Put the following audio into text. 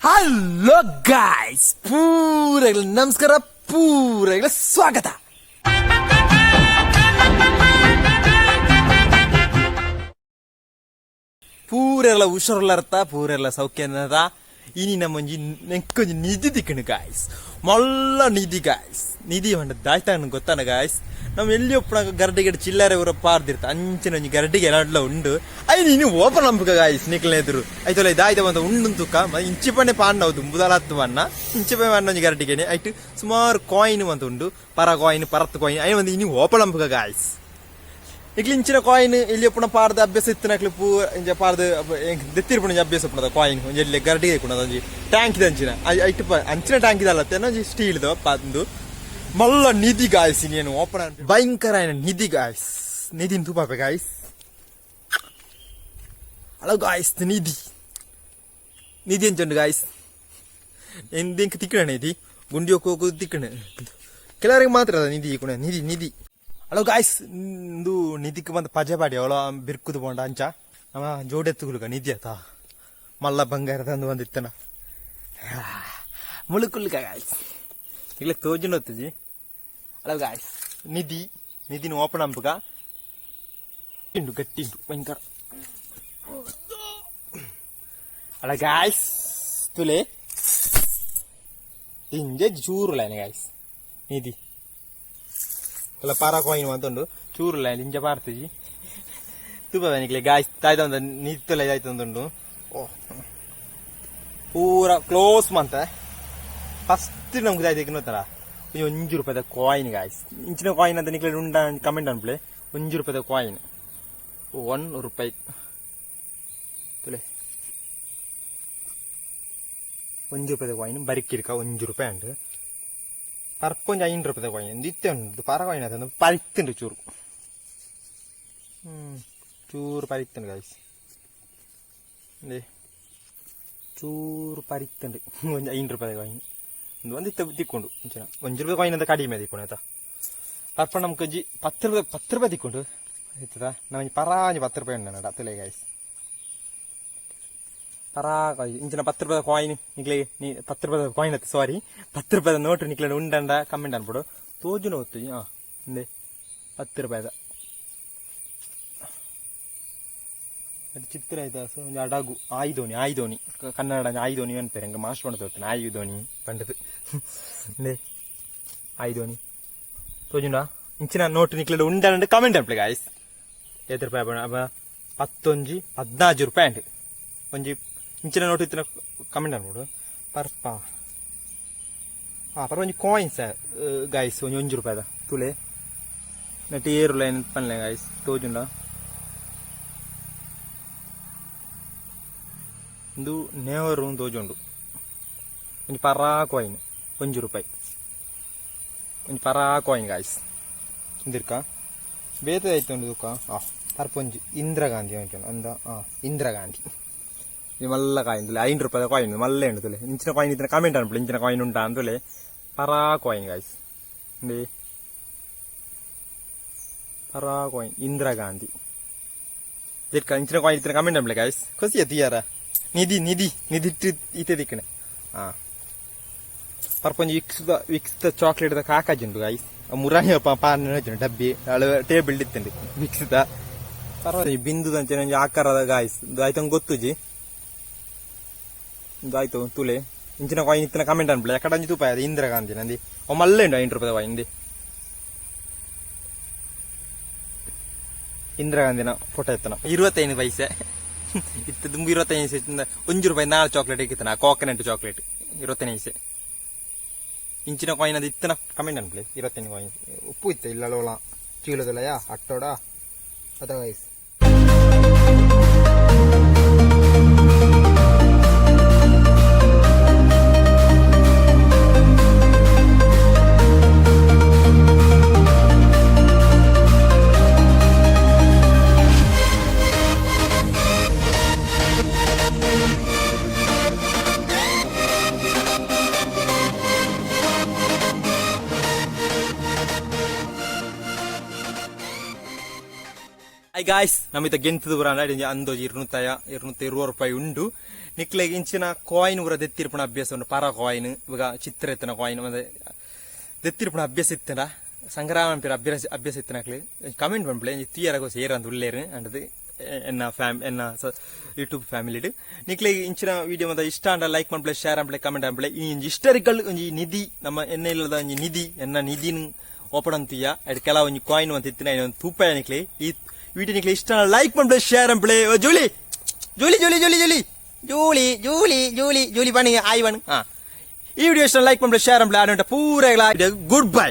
Hello guys, ಪೂರೈಗಳ ನಮಸ್ಕಾರ, ಪೂರೈಗಳ ಸ್ವಾಗತ. ಪೂರೆಲ್ಲ ಹುಷಾರುಲ್ಲರ್ತ, ಪೂರೆಲ್ಲ ಸೌಖ್ಯನದ. ಇನಿ ನಮ್ಮೊಂಜಿ ನೆಕ್ಕೊಂಜಿ ನಿಧಿ ತಿಕ್ಕಣು ಗಾಯ್ಸ್, ಮಲ್ಲ ನಿಧಿ ಗಾಯ್ಸ್. ನಿಧಿ ಪಂಡ ದಾಯ್ತಾನ ಗೊತ್ತಾನ ಗಾಯ್ಸ್? ನಮ್ಮ ಎಲ್ಲಿ ಒಪ್ಪುನಾಗ ಗರಡಿಗೆ ಚಿಲ್ಲರೆ ಊರ ಪಾರ್ದಿರ್ತ ಅಂಚಿನ ಒಂಜಿ ಗರಡಿಗೆ ಎಲ್ಲ ಉಂಡು. I ನೀನು ಓಪನ್ ನಂಬುಕ ಗಾಯ್ಸ್, ನಿಕ್ಲೆ ಎದುರು ಐತೊಲ ದಾಯ್ತ ಬಂತ ಉಂಡು ತುಕ್ಕ. ಇಂಚಿ ಪಣ್ಣೆ ಪಾಂಡ ದುಂಬುದಲತ್ತು ಬಣ್ಣ ಇಂಚಿ ಪಣ್ಣೆ ಒಂಜಿ ಗರಡಿಗೆನೆ. ಐಟ್ ಸುಮಾರು ಕಾಯಿನ್ ಅಂತ ಉಂಡು, ಪರ ಕಾಯಿನ್, ಪರತ್ ಕಾಯಿನ್. I ಒಂದು ಇನಿ ಓಪನ್ ನಂಬುಕ ಗಾಯ್ಸ್. ಇಕ್ಲಿ ಇಂಚಿನ ಕಾಯಿನ್ ಇಲ್ಲಿ ಪುಣ ಪಾರ್ದ ಅಭ್ಯಾಸ ಇತ್ತಿನಕ್ಲು ಪೂ ಇಂಚ ಪಾರ್ದ ದೆತ್ತಿರ್ಪುಣ ಅಭ್ಯಾಸ ಉಪ್ಪುನದ. ಕಾಯಿನ್ ಒಂಜಿ ಎಲ್ಲಿ ಗರಡಿಗೆ ಇಪ್ಪುನದ ಒಂಜಿ ಟ್ಯಾಂಕ್ ಅಂಚಿನ ಐಟ್ ಅಂಚಿನ ಟ್ಯಾಂಕ್ ಇದಲ್ಲ, ಒಂಜಿ ಸ್ಟೀಲ್ ಪಂದು ಮಲ್ಲ ನಿಧಿ ಗಾಯ್ಸ್. ನೀನು ಓಪನ್ ಭಯಂಕರ ನಿಧಿ ಗಾಯ್ಸ್. ನಿಧಿ ತೂಪಾಪೆ ಗಾಯ್ಸ್. ಹಲೋ ಗಾಯ್ಸ್, ನಿಧಿ ನಿಧಿ ಅಂಚುಂಡು ಗಾಯ್ಸ್. ಎಂದಿಂಕ್ ತಿಕ್ಕಣ ನಿಧಿ ಗುಂಡಿ ಹೋಗು ತಿಕ್ಕಣ. ಕೆಲವರಿಗೆ ಮಾತ್ರ ಅದ ನಿಧಿ ಕುಣ ನಿಧಿ ನಿಧಿ. ಹಲೋ ಗಾಯ್ಸ್, ಇಂದು ನಿಧಿಕ್ ಬಂದ ಪಜೆ ಪಾಡಿ ಅವಳ ಬಿರ್ಕುದು ಪೋಂಡ ಅಂಚ ನಮ್ಮ ಜೋಡೆತ್ತುಗುಲುಗ ನಿಧಿ ಆತ ಮಲ್ಲ ಬಂಗಾರ ತಂದು ಬಂದಿತ್ತನ ಮುಳುಕುಲ್ಕ ಗಾಯ್ಸ್. ಇಲ್ಲ ತೋಜುನ ಹೊತ್ತುಜಿ. ಹಲೋ ಗಾಯ್ಸ್, ನಿಧಿ ನಿಧಿನ ಓಪನ್ ಅಂಪುಗ ಉಂಡು, ಗಟ್ಟಿ ಉಂಟು ಭಯಂಕರ. ಅಲ್ಲ ಗಾಯ್ಸ್, ತುಲೆ ಇಂಜೆ ಚೂರುಲೈನ ಗಾಯ್ಸ್ ನಿಧಿ. ಅಲ್ಲ, ಪಾರ ಕಾಯಿನ್ ಅಂತುಂಡು, ಚೂರುಲ ಇಂಜ ಪಾರ್ತುಜಿ ತುಪ್ಪ ನಿಕ್ಲೆ ಗಾಯ್ಸ್. ತಾಯ್ದ ಒಂದು ನಿಧಿ ತುಲೆ ಇದಾಯ್ತು. ಓ ಪೂರ ಕ್ಲೋಸ್ ಮಂತ. ಫಸ್ಟ್ ನಮ್ಗೆ ದಾಯ್ತು ನೋಡ್ತಾರ, ಒಂಜಿ ರೂಪಾಯಿದ ಕಾಯಿನ್ ಗಾಯ್ಸ್. ಇಂಚಿನ ಕಾಯಿನ್ ಅಂತ ನಿಕ್ಲೆ ಉಂಡ ಕಮೆಂಟ್ ಅನ್ಪ್ಲೆ. ಒಂಜಿ ರೂಪಾಯಿದ ಕಾಯಿನ್, 1 ರೂಪಾಯಿ ತುಲೆ. ಒಂಜಿ ರೂಪಾಯಿದ ಕಾಯಿನ್ ಬರಿಕಿರ್ಕ 1 ರೂಪಾಯಿ ಉಂಟು. ಪರ್ಪೊಂಜಿ 5 ರೂಪಾಯಿದ ಕಾಯಿನ್ ಇತ್ತೆ ಉಂಟು. ಪರ ಕಾಯಿನ್ ಆಯ್ತು, ಪರಿತ್ತುಂಡು ಚೂರು. ಚೂರು ಪರಿತ್ತುಂಡು ಗಾಯ್ಸ್. ಚೂರು ಪರಿತ್ತುಂಡು. ಒಂಜಿ 5 ರೂಪಾಯಿದ ಕಾಯಿನ್ ಒಂದು ಇತ್ತೆ ತಿಕ್ಕೊಂಡು. ಇಂಚಿನ 1 ರೂಪಾಯಿ ಕಾಯಿನ್ ಅಂತ ಕಡಿಮೆ ತಿಕ್ಕೊಂಡು ಆಯ್ತಾ. ಪರ್ಪ ನಮ್ಗೆ ಒಂಜಿ 10 ರೂಪಾಯಿ, 10 ರೂಪಾಯಿ ತಿಕ್ಕೊಂಡು ಆಯ್ತದ. ನಾವು ಪರಾಂಜಿ 10 ರೂಪಾಯಿ ಉಂಟು ನಡ ತುಲೆ ಗಾಯ್ಸ್. ಪರಾ ಇಂಚಿನ 10 ರೂಪಾಯಿ ಕಾಯಿನ್ ನಿಕ್ಲೆ ನೀ 10 ರೂಪಾಯಿ ಕಾಯಿನ್ ಅತ್ತ, ಸಾರಿ, 10 ರೂಪಾಯಿದ ನೋಟು ನಿಕ್ಲೆ ಉಂಡಂಡ ಕಮೆಂಟ್ ಅನ್ಬಿಡು. ತೋಜುನ ಹೊತ್ತು. ಹಾ, ಇಂದೆ 10 ರೂಪಾಯಿದ ಅದು ಚಿತ್ರ ಆಯ್ತಾ. ಒಂಜಿ ಅಡಗು, ಆಯ್ದೋನಿ, ಆಯ್ದೋನಿ. ಕನ್ನಡ ಆಯ್ದೋನಿ ಅನ್ಪೇರು. ಹಂಗೆ ಮಾಸ್ಟರ್ ಪಂಡ ಆಯ್ದೋನಿ ಪಂಡದು. ಇಂದೆ ಆಯ್ದೋನಿ ತೋಜುಂಡ. ಇಂಚಿನ ನೋಟು ನಿಕ್ಲೆ ಉಂಡಂಡ ಕಮೆಂಟ್ ಅನ್ಪ್ಲೆ ಗಾಯ್ಸ್. ಏತ್ ರೂಪಾಯಿ ಅಪ್ಪ? ಪತ್ತೊಂಜಿ 14 ರೂಪಾಯಿ ಉಂಟು. ಒಂಜಿ ಇಂಚಿನ ನೋಟು ಇತ್ತಿನ ಕಮೆಂಟ್ ಅನ್ಬೋದು. ಪರ್ಪ ಹಾ ಪರ್ ಒಂಜಿ ಕಾಯಿನ್ಸ್ ಗಾಯ್ಸ್. ಒಂಜಿ 1 ರೂಪಾಯಿದ ತುಲೆ ನೆಟ್ ಏರು ಲೈನ್ ಪನ್ಲೆ ಗಾಯ್ಸ್. ತೋಜುಂಡ ಇಂದು ನೇವರು ತೋಜುಂಡು. ಒಂಜಿ ಪರಾ ಕಾಯಿನ್ 1 ರೂಪಾಯಿ, ಒಂಜಿ ಪರಾ ಕಾಯಿನ್ ಗಾಯ್ಸ್. ಇಂದಿರ್ಕ ಬೇತೆ ಆಯ್ತು ಉಂಡು ದುಕ್ಕ. ಆ ಪರ್ಪೊಂಜಿ ಇಂದಿರಾ ಗಾಂಧಿ ಉಂಟು ಅಂದ. ಆ ಇಂದಿರಾ ಗಾಂಧಿ ಈ ಮಲ್ಲ ಕಾಯಿನ್ ತುಲೆ. 5 ರೂಪಾಯಿದ ಕಾಯಿನ್ ಮಲ್ಲ ಉಂಡು ತುಲೆ. ಇಂಚಿನ ಕಾಯಿನ್ ಇತ್ತಿನ ಕಮೆಂಟ್ ಅನ್ಪುಲೆ. ಇಂಚಿನ ಕಾಯಿನ್ ಉಂಟಾ ಅಂತುಲೆ. ಪರಾ ಕಾಯಿನ್ ಗಾಯ್ಸ್. ಇಂದೆ ಪರಾ ಕಾಯಿನ್ ಇಂದಿರಾ ಗಾಂಧಿ ದಿಕ್ಕ. ಇಂಚಿನ ಕಾಯಿನ್ ಇತ್ತಿನ ಕಮೆಂಟ್ ಅನ್ಪುಲೆ ಗಾಯ್ಸ್. ಖುಷಿ ಅತಿಯಾರ ನಿಧಿ ನಿಧಿ ನಿಧಿ ಇತ್ತೆ ದಿಕ್ಕನೆ. ಹಾ ಪರ್ಪೊಂಜಿ ವಿಕ್ಸ್ ವಿಕ್ಸ್ ಚಾಕ್ಲೇಟ್ ದ ಕಾಕಾಜಿ ಉಂಟು ಗಾಯ್ಸ್. ಮುರಾನಿ ಪಾನ್ ಡಬ್ಬಿ ಟೇಬಲ್ ಇತ್ತುಂಡು ವಿಕ್ಸ್ the. ಪರವಾಗಿಲ್ಲ, ಬಿಂದುದಂಚನೆ ಒಂಜಿ ಆಕಾರದ ಗಾಯ್ಸ್. ಇದು ಆಯ್ತು ಗೊತ್ತುಜಿ. ಇದು ಆಯ್ತು ತುಲೆ. ಇಂಚಿನ ಕಾಯಿನ್ ಇತ್ತಿನ ಕಮೆಂಟ್ ಅನ್ಪಲೆ. ಎಕಡೆ ಒಂಜಿ ತೂಪಾಯ ಇಂದಿರಾ ಗಾಂಧಿ ನಂದಿ. ಅವು ಮಲ್ಲೆ ಉಂಟು 5 ರೂಪಾಯಿದ ಕಾಯಿನ್. ಇಂದಿರಾ ಗಾಂಧಿನ ಫೋಟೋ ಎತ್ತನ. 25 ಪೈಸೆ ಇತ್ತು ದುಂಬು. 25 1 ರೂಪಾಯಿ ನಾಲ್ ಚಾಕ್ಲೇಟ್ ಇಕ್ಕಿತ್ತನ, ಕೋಕೋನಟ್ ಚಾಕ್ಲೇಟ್ 25 ಪೈಸೆ. ಇಂಚಿನ ಕಾಯಿನ್ ಅದು ಇತ್ತನ ಕಮೆಂಟ್ ಅನ್ಪ್ಲೆ. 25 ಕಾಯಿನ್ ಉಪ್ಪು ಇತ್ತು ಇಲ್ಲ ಚೀಲದಲ್ಲಯ ಅಟ್ಟೋಡ ಅದ ಗೈಸ್. I guys, ನಮಿತ ಗೆಂತದ ಪುರ ಅಂದೋಜಿ ಇರ್ನೂತ್ತಾಯ 220 ರೂಪಾಯಿ ಉಂಡು. ನಿಕ್ಲೆಗ್ ಇಂಚಿನ ಕಾಯಿನ್ ಪೂರ ದೆತ್ತಿರ್ಪುನ ಅಭ್ಯಾಸ ಉಂಡು. ಪರ ಕಾಯಿನ್ ಇವಾಗ ಚಿತ್ರ ಇತ್ತಿನ ಕಾಯಿನ್ ಮತ್ತೆ ದೆತ್ತಿರ್ಪುನ ಅಭ್ಯಾಸ ಇತ್ತಂಡ, ಸಂಗ್ರಹ ಪನ್ಪಿನ ಅಭ್ಯಾಸ ಅಭ್ಯಾಸ ಇತ್ತಿನಕ್ಲೆ ಕಮೆಂಟ್ ಪನ್ಪಲೆ. ತೂಯರ ಸೇರಂದು ಉಲ್ಲೇರು ಅಂಡದು ಎನ್ನ ಫ್ಯಾಮ್ ಎನ್ನ ಯೂಟ್ಯೂಬ್ ಫ್ಯಾಮಿಲಿಡ್. ನಿಕ್ಲೆಗ್ ಇಂಚಿನ ವಿಡಿಯೋ ಮತ್ತೆ ಇಷ್ಟ ಅಂಡ ಲೈಕ್ ಮನ್ಪಲೆ, ಶೇರ್ ಅನ್ಪಲೆ, ಕಮೆಂಟ್ ಅನ್ಪಲೆ. ಈ ಒಂಜಿ ಹಿಸ್ಟಾರಿಕಲ್ ಒಂಜಿ ನಿಧಿ, ನಮ್ಮ ಎನ್ನ ಇಲ್ಲದ ಒಂಜಿ ನಿಧಿ, ಎನ್ನ ನಿಧಿನ ಓಪನ್ ಅಂತೀಯ. ಅಡ್ ಕೆಲವು ಒಂಜಿ ಕಾಯಿನ್ ಅಂತ ಇತ್ತಿನ ಒಂದು ತೂಪಾಯ. ನಿಕ್ಲೆ ಈ ವಿಡಿಯೋ ನಿಕ್ಲೆ ಇಷ್ಟ ಲೈಕ್ ಮನ್ಪಲೆ, ಶೇರ್ ಅನ್ಪಲೆ. Julie Julie Julie Julie Julie Julie Julie Julie Julie ಬಣಿ ಆಯ್ ಬಣ್. ಹಾ, ಈ ವಿಡಿಯೋ ಇಷ್ಟ ಲೈಕ್ ಮನ್ಪಲೆ, ಶೇರ್ ಅನ್ಪಲೆ. ಆಡ ಪೂರ ಗುಡ್ ಬೈ.